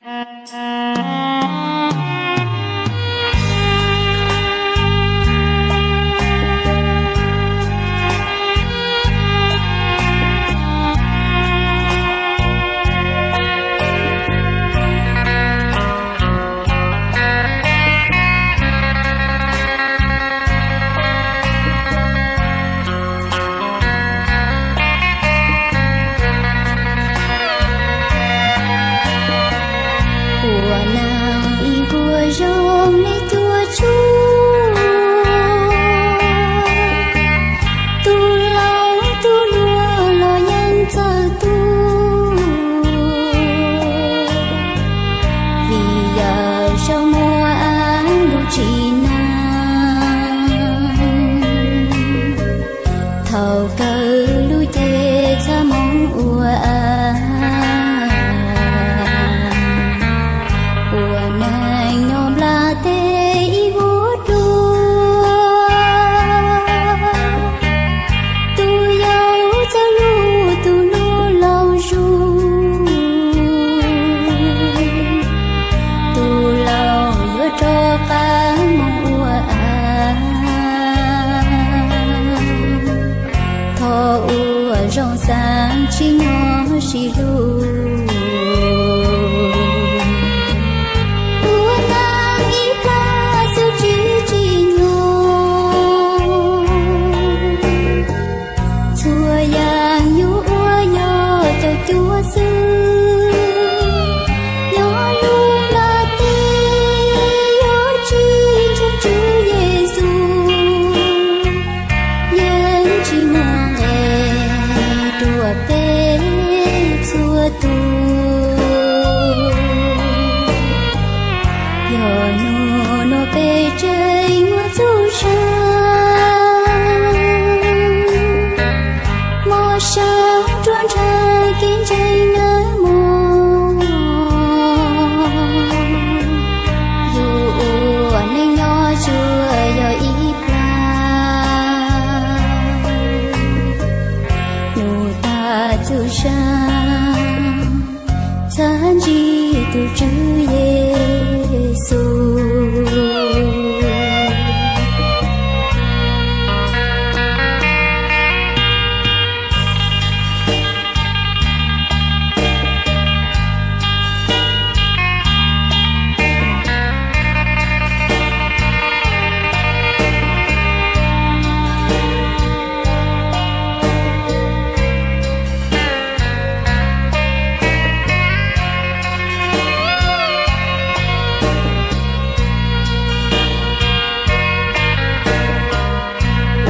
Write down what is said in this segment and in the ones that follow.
Ua neej ib npuaj zoo li cuaj tshuaj, tus laus tus hluas los yeej txawj tuaj, vim yawg Saum Muas lub tsim neej. Thaum kawg lub cev txaj hmoov ua, ua neej nyob nplaj teb ib vuag dua. Tus yau txawj luag tus hnub laus zus, tus laus yuav rov qab mus ua av. Thov ua zoo xav tsis nyob sib hlub, ua neej ib plab xwb tsis tsim nyog. Txhua yam yus ua yog caum cuab xwb, nyob lub nplaj teb yuav tsis ntseeg Tswv Yexus, yeej tsis muaj nqe rau peb txhua tus. Yog hnub no peb tseem muaj txuj sa, mos sab ruaj nrhab kev ntseeg nawb mog. Yus ua neej nyob tsuas yog ib plab, nug tag txuj sa, txhawb ntsib tus Tswv Yexus.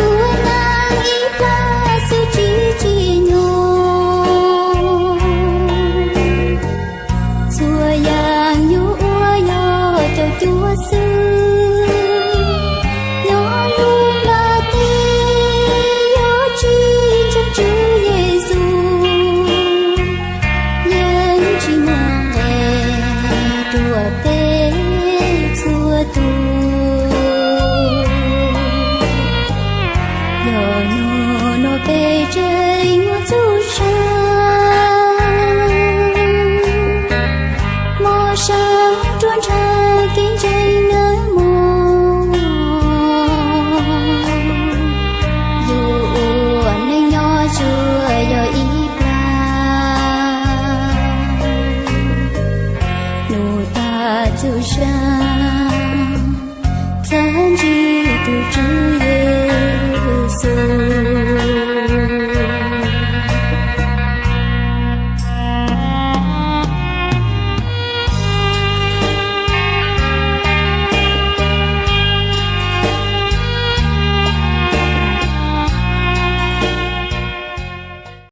Ua neej ib plab xwb tsis tsim nyog. Txhua yam yus ua yog caum cuab xwb, nyob lub nplaj teb yuav tsis ntseeg Tswv Yexus, yeej tsis muaj nqe rau peb txhua tus. Yog hnub no peb tseem muaj txuj sa, mos sab ruaj nrhab kev ntseeg nawb mog. Yus ua neej nyob tsuas yog ib plab, nug tag txuj sa, txhawb ntsib tus Tswv